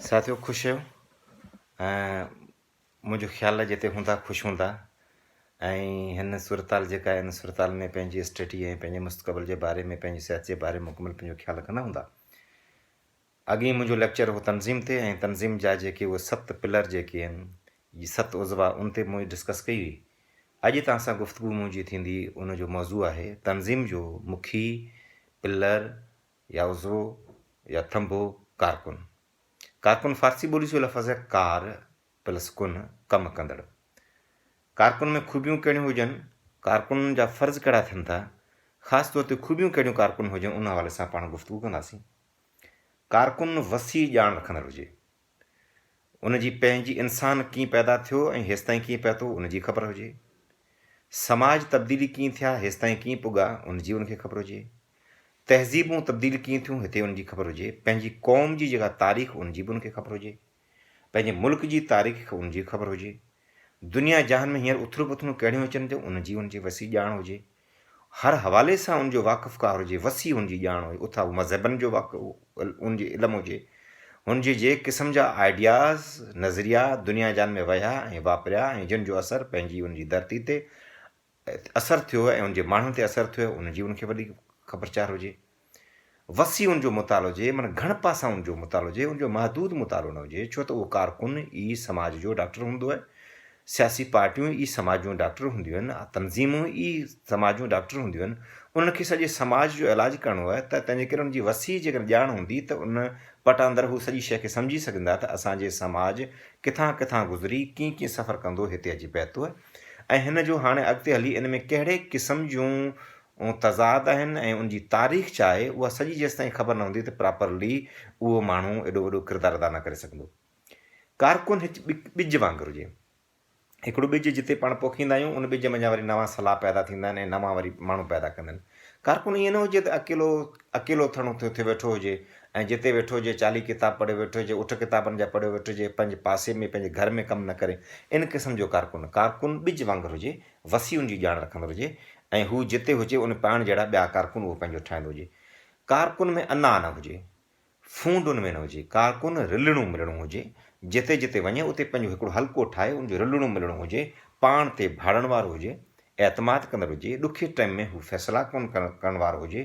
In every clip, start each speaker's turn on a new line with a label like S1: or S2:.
S1: ساٿيو خوش آهيو ۽ منهنجو خيال آهي جتي هوندا خوش هوندا ۽ هن صورتحال جيڪا آهي ان صورتحال ۾ پنهنجي اسٽڊي ۽ پنهنجي مستقبل جي باري ۾ پنهنجي صحت جي باري ۾ مڪمل پنهنجو خيال رکندا هوندا. اڳ ئي منهنجو ليڪچر هو تنظيم تي ۽ تنظيم جا جيڪي اهي ست پلر جيڪي آهن ست عضوا ان تي مون ڊسڪس ڪئي هئي. اڄ توهان سان گفتگو منهنجي ٿيندي ان جو موضوع آهي تنظيم جو مکي پلر يا عضوو يا ٿنڀو، ڪارڪن. ڪارڪن فارسي ٻولي جو لفظ آهي ڪار پلس ڪن، ڪم ڪندڙ. ڪارڪن ۾ خوبيون ڪهڙيون هجن، ڪارڪنن جا فرض ڪهڙا ٿين ٿا، خاص طور تي خوبيون ڪهڙيون ڪارڪن هجن ان حوالي سان پاڻ گفتگو ڪنداسين. ڪارڪن وسيع ڄاڻ رکندڙ هجي. ان جي پنهنجي انسان ڪيئن پيدا ٿيو ۽ هيستائين ڪيئن پهتو ان جي خبر هجي. سماج تبديلي ڪيئن ٿيا هيستائين ڪيئن پڳا ان جي ان کي خبر هجي. تهذيبون تبديل ڪيئن ٿيون هتي ان جي خبر هجي. پنهنجي قوم جي جيڪا تاريخ ان جي به ان کي خبر هجي. پنهنجي ملڪ جي تاريخ ان جي خبر هجي. دنيا جهان ۾ هينئر اٿلون پٿلون ڪهڙيون اچن ٿيون ان جي ان جي وسيع ڄاڻ هجي. هر حوالي سان ان جو واقف ڪار هجي، وسيع هن جي ڄاڻ هجي، اٿا هو مذهبن جو ان جي علم هجي، هن جي جي قسم جا آئيڊياز، نظريا، دنيا جان ۾ ويا ۽ واپريا ۽ جن جو اثر پنهنجي ان جي ڌرتي تي اثر ٿيو ۽ ان جي ماڻهن تي اثر ٿيو ان جي ان کي وڏي خبرچار هجي. وسيع ان جو مطالعو هجي معنيٰ گهڻ پاسا ان جو مطالعو هجي، ان جو محدود مطالعو نه هجي، ڇو ته اهو ڪارڪن ئي سماج جو ڊاڪٽر هوندو آهي، سياسي پارٽيون ئي سماج جون ڊاڪٽر هونديون آهن، تنظيمون ئي سماج جون ڊاڪٽر هونديون آهن، انهن کي سڄي سماج جو علاج ڪرڻو آهي ته تنهن جي ڪري ان جي وسيع جيڪڏهن ڄاڻ هوندي ته ان پٽاندر هو سڄي شيء کي سمجهي سگهندا ته اسان جي سماج ڪٿان ڪٿان گذري ڪيئن ڪيئن سفر ڪندو هتي اچي پهتو آهي ۽ هن جو هاڻي اڳتي هلي ان ۾ ڪهڙي قسم جون تضاد آهن ۽ ان جي تاريخ ڇا آهي اها سڄي جيستائين خبر نه هوندي ته پراپرلي اهو ماڻهو ايڏو وڏو ڪردار ادا نه ڪري سگهندو. ڪارڪن هڪ ٻج وانگر هجي. هڪڙو ٻج جتي پاڻ پوکيندا آهيون ان ٻج منجهان وري نوان سلا پيدا ٿيندا آهن ۽ نوان وري ماڻهو پيدا ڪندا آهن. ڪارڪن ائين نه هجي ته اڪيلو اڪيلو ٿڻو ٿيو ٿيو ويٺو هجي ۽ جتي ويٺو هجي چاليهه ڪتاب پڙهيو ويٺو هجي اٺ ڪتابن جا پڙهيو ويٺو هجي پنهنجي پاسي ۾ پنهنجي گهر ۾ ڪم نه ڪري ان قسم جو ڪارڪن نه. ڪارڪن ٻج وانگر هجي وسيع ان جي ڄاڻ رکندڙ هجي ۽ هو جتي هجي ان پاڻ جهڙا ٻيا ڪارڪن اهو پنهنجو ٺاهيندو هجي. ڪارڪن ۾ انا نه هجي. ڦونڊ ان ۾ نه هجي. ڪارڪن رلڻو ملڻو هجي. جتي جتي وڃي اتي پنهنجو هڪڙو حلقو ٺاهي ان جو رلڻو ملڻو هجي. پاڻ تي ڀاڙڻ وارو هجي. اعتماد ڪندڙ هجي. ڏکي ٽائيم ۾ هو فيصلا ڪونه ڪرڻ وارو هجي.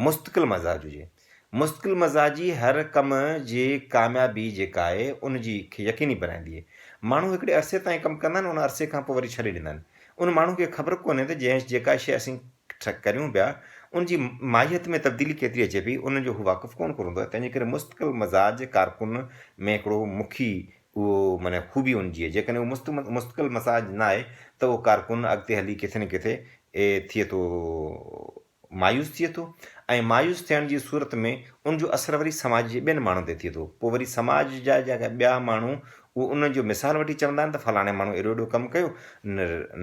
S1: مستقل مزاج هجي. مستقل مزاجي هر ڪم جي ڪاميابي جيڪا آهي ان جي کي يقيني بنائيندي آهي. ماڻهو هڪڙي عرصي تائين ڪم ڪندا آهن ان عرصي کان پوء وري ڇڏي ڏيندا آهن. ان ماڻهو کي خبر ڪونهي ته جنهن جيڪا شيء اسين ڪريون پيا ان جي ماهيت ۾ تبديلي ڪيتري اچي پئي ان جو هو واقف ڪونه ڪو رهندو آهي تنهن جي ڪري مستقل مزاج ڪارڪن ۾ هڪڙو مکي اهو معنيٰ خوبي ان جي آهي جيڪڏهن اهو مستقل مزاج نه آهي ته اهو ڪارڪن اڳتي هلي ڪٿي نه ڪٿي ٿئي ٿو مايوس ٿئي ٿو ۽ مايوس ٿيڻ جي صورت ۾ ان جو اثر وري سماج جي ٻين ماڻهن تي ٿئي ٿو پوء وري سماج جا جيڪا ٻيا ماڻهو اهو ان جو مثال وٺي چوندا آهن ته فلاڻي ماڻهو ايڏو ايڏو ڪم ڪيو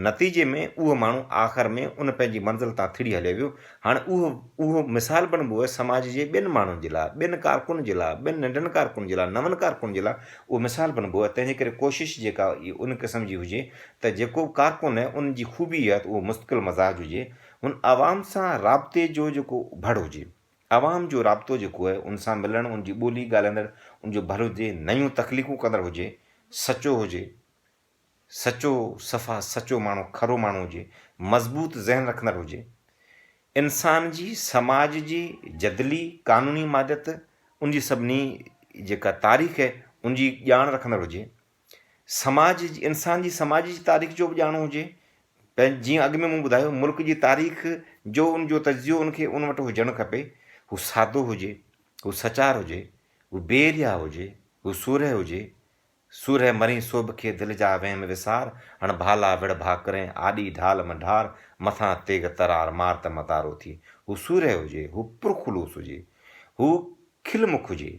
S1: نتيجي ۾ اهو ماڻهو آخر ۾ ان پنهنجي منزل تان ٿڙي هليو ويو هاڻي اهو اهو مثال بڻبو آهي سماج جي ٻين ماڻهن جي لاء ٻين ڪارڪن جي لاء ٻين ننڍن ڪارڪن جي لاء نون ڪارڪن جي لاء اهو مثال بڻبو آهي تنهن جي ڪري ڪوشش جيڪا ان قسم جي هجي ته جيڪو ڪارڪن آهي ان جي خوبي اها ته اهو مستقل مزاج هجي هن عوام سان رابطي جو جيڪو ڀڙ هجي، عوام جو رابطو جيڪو آهي ان سان ملڻ، ان جي ٻولي ڳالهائيندڙ، ان جو ڀڙ هجي، نيون تخليقون ڪندڙ هجي، سچو هجي، سچو صفا سچو ماڻهو، کرو ماڻهو هجي، مضبوط ذهن رکندڙ هجي، انسان جي، سماج جي جدلي، قانوني ماديت، ان جي سڀني جيڪا تاريخ آهي ان جي ڄاڻ رکندڙ هجي، سماج جي انسان جي سماج جي تاريخ جو به ڄاڻو هجي پنهنجي جيئن اڳ ۾ مون ٻڌايو ملڪ جي تاريخ جو ان جو تجزيو ان کي ان وٽ هجڻ کپي هو سادو هجي هو سچار هجي هو بي ريا هجي هو سورهيه هجي سورهيه مرين سوڀ کي دل جا وهم وسار هڻ ڀالا وڙ ڀاڪرين آڏي ڍال م ڍار مٿان تيغ ترار مار ته متارو ٿي هو سورهيه هجي هو پرخلوص هجي هو کل مک هجي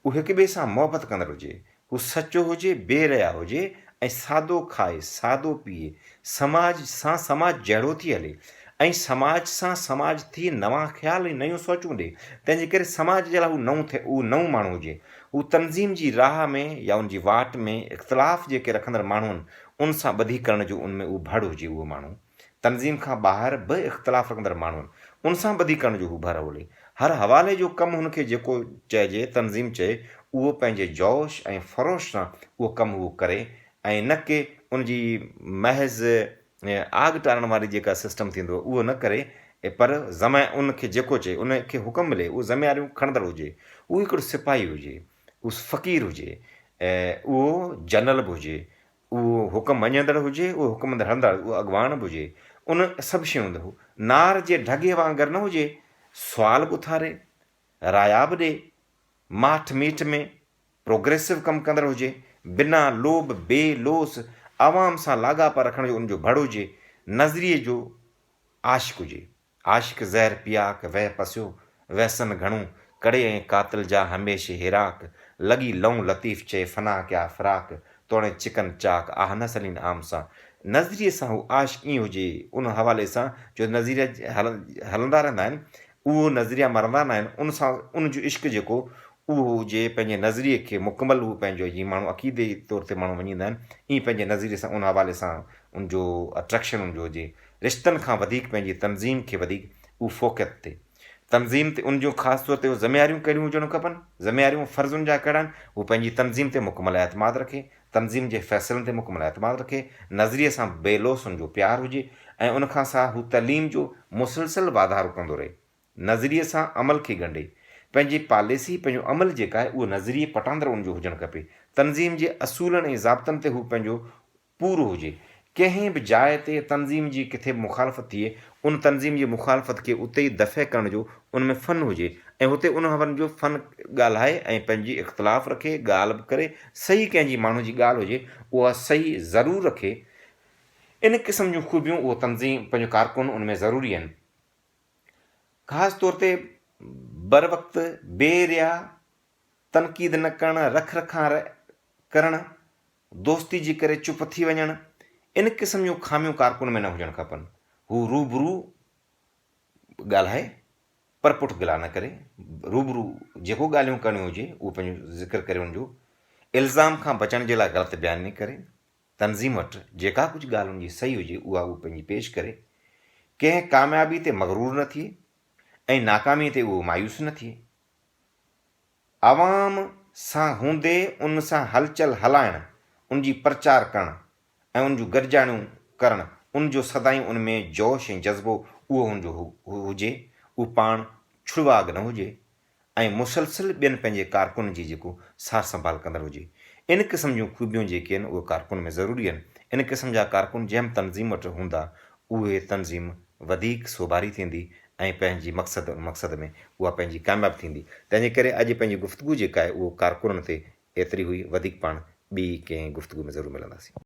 S1: هو هڪ ٻئي سان محبت ڪندڙ هجي، هو سچو هجي، بي ريا هجي ۽ سادو کائي، سادو پيئي، سماج سان سماج جهڙو ٿي هلي ۽ سماج سان سماج ٿي نوان خيال ۽ نيون سوچون ڏئي، تنهن جي ڪري سماج جي لاء هو نئون ٿئي، اهو نئون ماڻهو هجي. هو تنظيم جي راهه ۾ يا ان جي واٽ ۾ اختلاف جيڪي رکندڙ ماڻهو آهن، ان سان ٻڌي ڪرڻ جو ان ۾ اهو ڀڙ هجي، اهو ماڻهو. تنظيم کان ٻاهر به اختلاف رکندڙ ماڻهن ان سان ٻڌي ڪرڻ جو هو ڀر اولي. هر حوالي جو ڪم هن کي جيڪو چئجي، تنظيم چئي، اهو پنهنجي جوش ۽ فروش سان اهو ڪم هو ڪري ۽ نه ڪي ان جي محض آگ ٽارڻ واري جيڪا سسٽم ٿيندو اهو نه ڪري پر ذمه ان کي جيڪو چئي، ان کي حڪم ملي، اهو ذميواريون کڻندڙ هجي، اهو هڪڙو سپاهي هجي، اهو فقير هجي، اهو جنرل به هجي، اهو حڪم مڃيندڙ هجي، اهو حڪم هلندڙ، اهو اڳواڻ به هجي، ان سڀ شيون هوندو. هو نار جي ڍڳي وانگر نه هجي، سوال به اٿاري، رايا به ڏي، ماٺ ميٺ ۾ پروگريسو ڪم ڪندڙ هجي، بنا لوڀ بي لوث عوام سان لاڳاپا رکڻ جو ان جو ڀڙ هجي، نظريي جو عاشق هجي. عاشق زهر پياڪ، وهه پسيو، وهسن گهڻو، ڪڙي ۽ قاتل جا هميش هيراڪ، لڳي لئون لطيف چئي فنا ڪيا فراق، توڻي چڪن چاڪ، آه نه سلين عام سان. نظريي سان هو عاشق ائين هجي، ان حوالي سان جو نظريا هلندا رهندا آهن، اهو نظريا مرندا ناهن، ان سان ان جو عشق جيڪو اهو هجي، پنهنجي نظريي کي مڪمل هو پنهنجو جيئن ماڻهو عقيدي طور تي ماڻهو مڃيندا آهن، ائين پنهنجي نظريي سان ان حوالي سان ان جو اٽريڪشن ان جو هجي. رشتن کان وڌيڪ پنهنجي تنظيم کي وڌيڪ اهو فوقيت تي تنظيم تي ان جون خاص طور تي اهي ذميواريون ڪهڙيون هجڻ کپن ذميواريون فرض ان جا ڪهڙا آهن هو پنهنجي تنظيم تي مڪمل اعتماد رکي تنظيم جي فيصلن تي مڪمل اعتماد رکي نظريي سان بي لوث ان جو پيار هجي ۽ ان کان سواء هو تعليم جو مسلسل واڌارو ڪندو رهي نظريي سان عمل کي ڳنڍي پنهنجي پاليسي پنهنجو عمل جيڪا آهي اهو نظريي پٽاندر ان جو هجڻ کپي تنظيم جي اصولن ۽ ضابطن تي هو پنهنجو پورو هجي. ڪنهن به جاء تي تنظيم جي ڪٿي به مخالفت ٿئي، ان تنظيم جي مخالفت کي اتي ئي دفع ڪرڻ جو ان ۾ فن هجي ۽ هتي ان هون جو فن ڳالهائي ۽ پنهنجي اختلاف رکي، ڳالهه به ڪري، صحيح ڪنهن جي ماڻهو جي ڳالهه هجي، اها صحيح ضرور رکي. ان قسم جون خوبيون اهو تنظيم پنهنجو ڪارڪن ان ۾ ضروري آهن. خاص طور تي بروقت بي ريا تنقيد نه ڪرڻ، رک رکان ڪرڻ، دوستي جي ڪري چپ ٿي وڃڻ، ان قسم جون خاميون ڪارڪن ۾ نه هجڻ کپن. هو روبرو ڳالهائي پر پٺ گلا نه ڪري، روبرو جيڪو ڳالهيون ڪرڻيون هجي اهو پنهنجو ذڪر ڪري ان جو الزام کان بچڻ جي لاء غلط بياني ڪري، تنظيم وٽ جيڪا ڪجهه ڳالهه ان جي صحيح هجي اها هو پنهنجي پيش ڪري، ڪنهن ڪاميابي تي مغرور نه ٿئي ۽ ناڪامي تي اهو مايوس نه ٿئي. عوام سان هوندي ان سان هلچل هلائڻ، ان جي پرچار ڪرڻ ۽ ان جون گڏجاڻيون ڪرڻ، ان جو سدائين ان ۾ جوش ۽ جذبو اهو هن جو هجي، اهو پاڻ ڇڙواڳ نه هجي ۽ مسلسل ٻين پنهنجي ڪارڪنن جي جيڪو سار سنڀال ڪندڙ هجي. ان قسم جون خوبيون جيڪي آهن اهي ڪارڪن ۾ ضروري آهن. ان قسم جا ڪارڪن جنهن به تنظيم وٽ هوندا اهي تنظيم وڌيڪ سوڀاري ٿيندي ۽ پنهنجي مقصد ان مقصد ۾ اها پنهنجي ڪامياب ٿيندي تنهنجي ڪري اڄ پنهنجي گفتگو جيڪا آهي اهو ڪارڪنن تي ايتري هئي وڌيڪ پاڻ ٻي ڪنهن گفتگو ۾ ضرور ملنداسين.